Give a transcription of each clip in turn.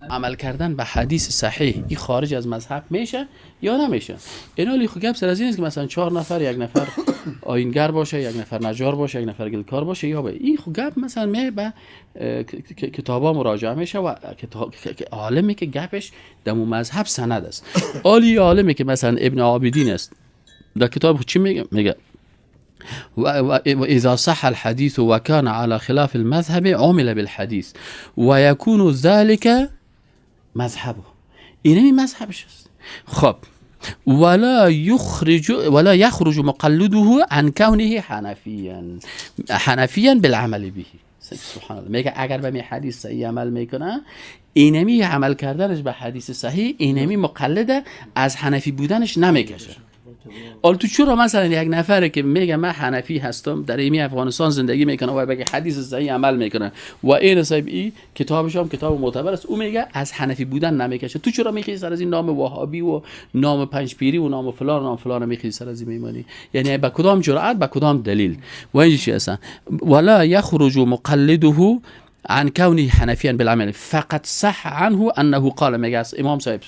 عمل کردن به حدیث صحیح این خارج از مذهب میشه یا نمیشه؟ اینا خو گپ سر از این است که مثلا 4 نفر، یک نفر آینگر باشه، یک نفر نجار باشه، یک نفر گلکار باشه، یا به این خو گپ مثلا می به کتابا مراجعه میشه و عالمی که گپش در مذهب سند است. عالی عالمی که مثلا ابن عابدین است، در کتاب چی میگه؟ میگه وإذا صح الحديث وكان على خلاف المذهب عمل بالحديث ويكون ذلك مذهبه. اینمی مذهبش است. خب ولا يخرج مقلده عن كونه حنفيا بالعمل به. سبحان الله. میگه اگر به می حدیث صحیح عمل میکنه، اینمی عمل کردنش به حدیث صحیح، اینمی مقلده از حنفی بودنش نمیکشه. حالا تو چرا مثلا یک نفره که میگه من حنفی هستم، در ایمی افغانستان زندگی میکنه و بگه حدیث صحیح عمل میکنه و این صاحب ای کتابش هم کتاب معتبر است، او میگه از حنفی بودن نمیکشه، تو چرا میخوای سر از این نام وهابی و نام پنج پیری و نام فلان و نام فلان میخوای سر از این میمانی؟ یعنی به کدام جرأت، به کدام دلیل؟ و این چی هستن؟ ولا یخرج مقلده عن كونه حنفيا بالعمل فقد صح عنه انه قال. میگه امام صاحب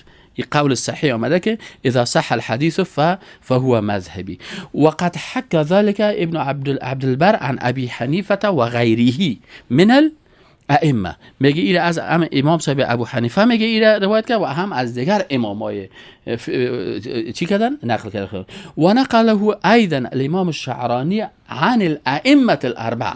قول الصحيح آمده که اذا صح الحديث فهو مذهبي. وقد حكى ذلك ابن عبد البر عن ابي حنيفة وغيره من الائمه. میگه ایره از امام صاحب ابو حنیفه میگه ایره روایت کرد و هم از دیگر امامای چی کردن نقل کرد. و نقله ايضا الامام الشعراني عن الائمه الاربعه.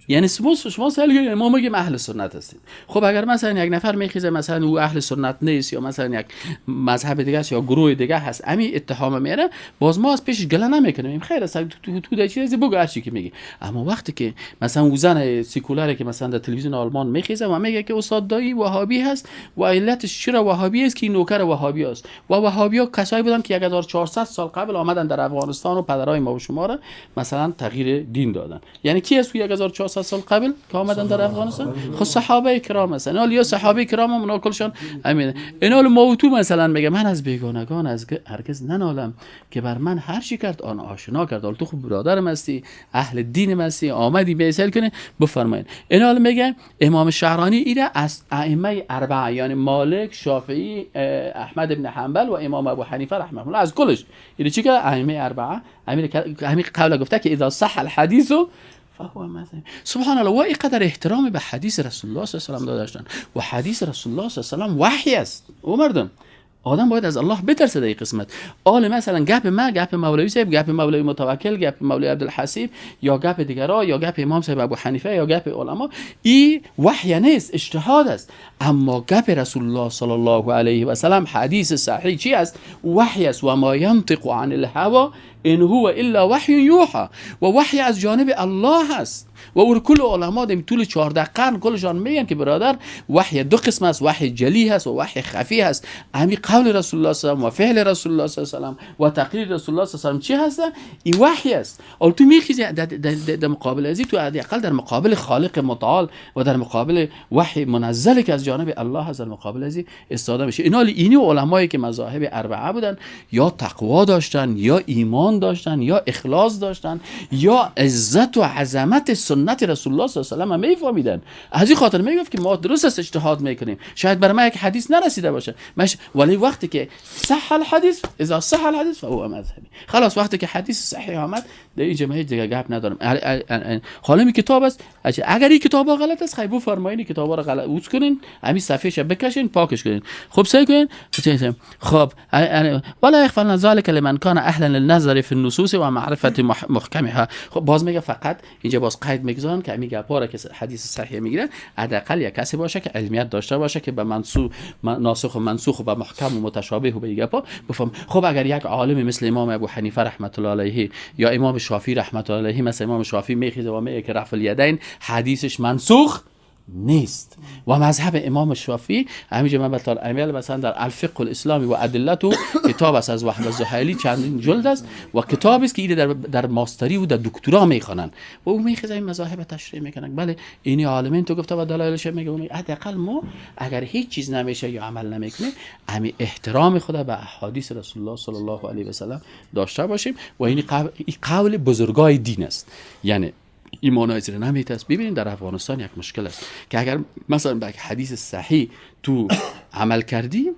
یعنی شما سوال کنید، ما میگیم اهل سنت هستیم. خب اگر مثلا یک نفر میخیزه مثلا او اهل سنت نیست یا مثلا یک مذهب دیگه است یا گروه دیگه هست، امی اتهام میاره، باز ما از پیشش گله نمیکنیم، خیر است، تو در چیزی بگو هر چی که میگی. اما وقتی که مثلا او زن سیکولاره که مثلا در تلویزیون آلمان میخیزه و میگه که استاد دایی وهابی هست و علتش چرا وهابی است که این نوکر وهابی است و وهابی ها کسایی بودن که 1400 سال قبل آمدن در افغانستان و پدرای ما و شما را مثلا تغییر دین دادن. یعنی کی است 1400 سال قبل که آمدن در افغانستان؟ خب صحابه کرام هستن. حالا یا صحابه کرام هم اونا کلشان همین. اینا موتو مثلا میگه من از بیگانگان از هرگز ننالم که بر من هر چی کرد آن آشنا کرد. حالا تو خب برادرم هستی، اهل دین هستی، آمدی بیسل کنه بفرمایید. اینا میگه امام شعرانی ایره از ائمه اربعه، یعنی مالک، شافعی، احمد بن حنبل و امام ابو حنیفه رحمه الله، از کلش ایره چی که ائمه اربعه همین قول گفته که اذا صح الحديث فهو مذهب. سبحان الله. و اینقدر احترام به حدیث رسول الله صلی الله علیه و داشتن و حدیث رسول الله صلی الله علیه و وحی است. او مردم آدم باید از الله بترسه در این قسمت. آل مثلا گپ ما، گپ مولوی صاحب، گپ مولوی متوکل، گپ مولوی عبدالحسیب یا گپ دیگرا یا گپ امام صاحب ابو حنیفه یا گپ علما، این وحی نیست، اجتهاد است. اما گپ رسول الله صلی الله علیه و سلم حدیث صحیح چی است؟ وحی است. و ما ینطق عن الهوى ان هو الا وحی یوحى. و وحی از جانب الله است و او کل علما در طول 14 قرن کلشان میگن که برادر وحی دو قسم است، وحی جلی هست و وحی خفی هست. همین قول رسول الله صلی الله علیه و فعل رسول الله صلی الله علیه و تقریر رسول الله صلی الله علیه و چی هست؟ این وحی است. اول تو میخیزی در مقابل ازی، تو حداقل در مقابل خالق متعال و در مقابل وحی منزل که از جانب الله هست، در مقابل ازی استاده میشه. اینا اینی علمایی که مذاهب اربعه بودن یا تقوا داشتن یا ایمان داشتن یا اخلاص داشتن یا عزت و عظمت سنت رسول الله صلی الله علیه و سلم میفهمیدن. از این خاطر میگفت که ما درست است اجتهاد میکنیم، شاید برای ما یک حدیث نرسیده باشه، ولی وقتی که صح الحديث اذا صح الحديث فهو مذهبي. خلاص وقتی که حدیث صحیح آمد در اینجا من هیچ دیگه گپ ندارم. حالا کتاب است، اگر این کتاب غلط است خیلی بفرمایید کتاب را غلط اوت کنین، همین صفحه‌ش بکشین پاکش کنین. خب سعی کنین. خب ولا يخفى ذلك لمن كان اهلا للنظر في النصوص و معرفه محکمها. خب باز میگه فقط اینجا باز قید میگذارن که همین گپا را که حدیث صحیح میگیره حداقل یک کسی باشه که علمیت داشته باشه که به منسوخ ناسخ و منسوخ و به محکم و متشابه و به گپا بفهم. خب اگر یک عالم مثل امام ابو حنیفه رحمت الله علیه یا امام شافعی رحمت الله علیه، مثل امام شافعی میخیزه و میگه که رفع الیدین حدیثش منسوخ نیست و مذهب امام شافعی همینجا من به امیال مثلا در الفقه الاسلامی و ادلته کتاب است از وهب الزحیلی، چندین جلد است و کتاب است که ایده در ماستری و در دکترا میخوانن و او میخیزه این مذاهب تشریح میکنن. بله اینی عالمین تو گفته و دلایلش میگه. حداقل ما اگر هیچ چیز نمیشه یا عمل نمیکنه، همین احترام خدا به احادیث رسول الله صلی الله علیه و سلم داشته باشیم و این قول بزرگای دین است. یعنی این معنای زیر نمیت است. ببینید در افغانستان یک مشکل است که اگر مثلا به یک حدیث صحیح تو عمل کردی،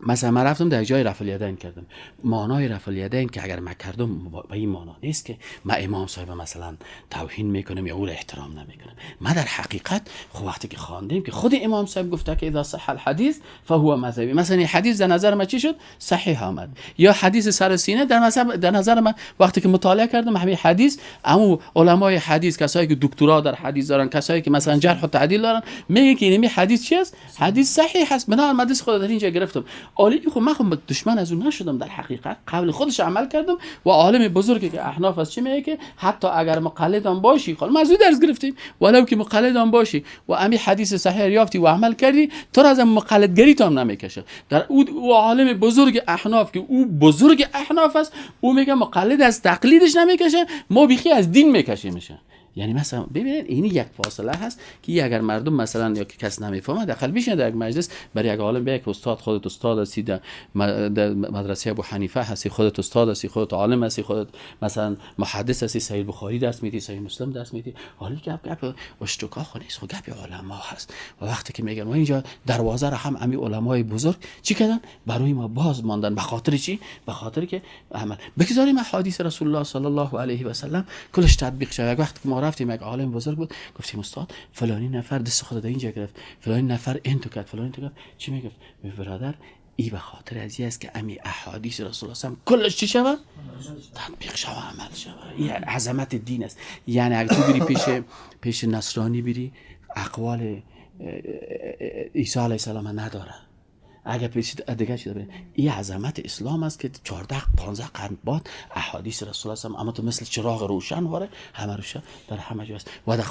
مثلا من رفتم در جای رفع الیدین کردم، معنای رفع الیدین که اگر من کردم به این معنا نیست که من امام صاحب مثلا توهین میکنم یا او را احترام نمیکنم. ما در حقیقت خب وقتی که خواندیم که خود امام صاحب گفته که اذا صح الحدیث فهو مذهبی، مثلا این حدیث در نظر من چی شد؟ صحیح آمد. یا حدیث سر سینه در مذهب، در نظر من وقتی که مطالعه کردم همین حدیث، اما علمای حدیث، کسایی که دکترا در حدیث دارن، کسایی که مثلا جرح و تعدیل دارن، میگن که این حدیث چی است؟ حدیث صحیح است. بنابراین من دست خود در اینجا گرفتم. عالی خب من خب دشمن از اون نشدم، در حقیقت قبل خودش عمل کردم. و عالم بزرگی که احناف از چی میگه که حتی اگر مقلد هم باشی، خب ما از او درس گرفتیم، ولو که مقلد هم باشی و امی حدیث صحیح یافتی و عمل کردی، تو را از مقلدگری تو هم نمیکشه. در او عالم بزرگ احناف که او بزرگ احناف است، او میگه مقلد از تقلیدش نمیکشه، ما بیخی از دین میکشه میشه. یعنی مثلا ببینید این یک فاصله هست که اگر مردم مثلا یا که کس نمیفهمه، حداقل بشینه در یک مجلس برای یک عالم بگه که استاد خودت استاد هستی، در مدرسه ابو حنیفه هستی، خودت استاد هستی، خودت عالم هستی، خودت مثلا محدث هستی، صحیح بخاری درس میدی، صحیح مسلم درس میدی. حالا گپ گپ اشتکا خو نیست، خب گپ علما هست. و وقتی که میگن ما اینجا دروازه را هم امی علمای بزرگ چی کردن؟ برای ما باز ماندن. به خاطر چی؟ به خاطر که عمل بگذاریم احادیث رسول الله صلی الله علیه و سلم کلش تطبیق شود. وقتی که ما رفتیم یک عالم بزرگ بود، گفتیم استاد فلانی نفر دست خود در اینجا گرفت، فلانی نفر این تو کرد، فلانی تو کرد، چی میگفت؟ می برادر ای به خاطر از است که امی احادیث رسول الله صلی کلش چی شود؟ تطبیق شود، عمل شود. این عظمت دین است. یعنی اگه تو بری پیش نصرانی بری، اقوال عیسی علیه السلام نداره. اگر پیش دیگه چیز ببینید، این عظمت اسلام است که 14 15 قرن بعد احادیث رسول الله صلی اما تو مثل چراغ روشن واره همه روشن در همه جا است. و در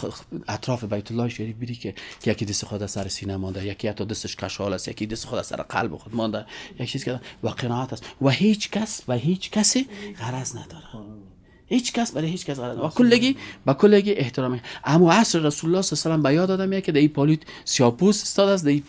اطراف بیت الله شریف بری که یکی دست خود سر سینه مانده، یکی حتی دستش کشال است، یکی دست خود سر قلب خود مانده، یک چیز که و قناعت است و هیچ کس و هیچ کسی غرض نداره. هیچ کس برای هیچ کس غرض و کلگی با کلگی احترام. اما عصر رسول الله صلی الله علیه و به یاد آدم که در این پالیت سیاپوس استاد است، در این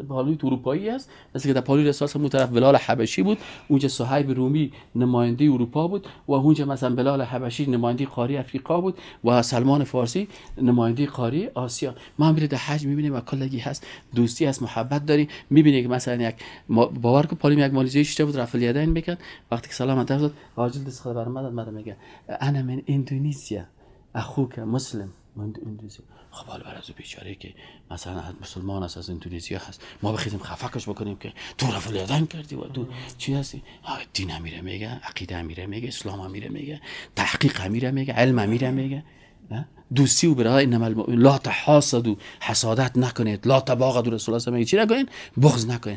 پالیت اروپایی است، مثل که در پالیت رسول الله طرف بلال حبشی بود، اونجا صهیب رومی نماینده اروپا بود و اونجا مثلا بلال حبشی نماینده قاری افریقا بود و سلمان فارسی نماینده قاری آسیا. ما میره در حج میبینیم و کلگی هست، دوستی هست، محبت داری. میبینی که مثلا یک باور کو پالیم یک مالزی شده بود، رفع الیدین میکرد، وقتی که سلام داد عاجل دست خود برآمد مد میگه انا من اندونزیا اخوک مسلم من اندونزیا. خب حالا برای از بیچاره که مثلا مسلمان است، از اندونزیا هست، ما بخیزیم خفقش بکنیم که تو رفع الیدین کردی و تو چی هستی؟ دین امیره میگه، عقیده امیره میگه، اسلام امیره میگه، تحقیق امیره میگه، علم امیره میگه، دوستی و برای انما المؤمن لا تحاسدوا، حسادت نکنید، لا تباغضوا، رسول الله صلی الله علیه و آله چی نکنید؟ بغض نکنید.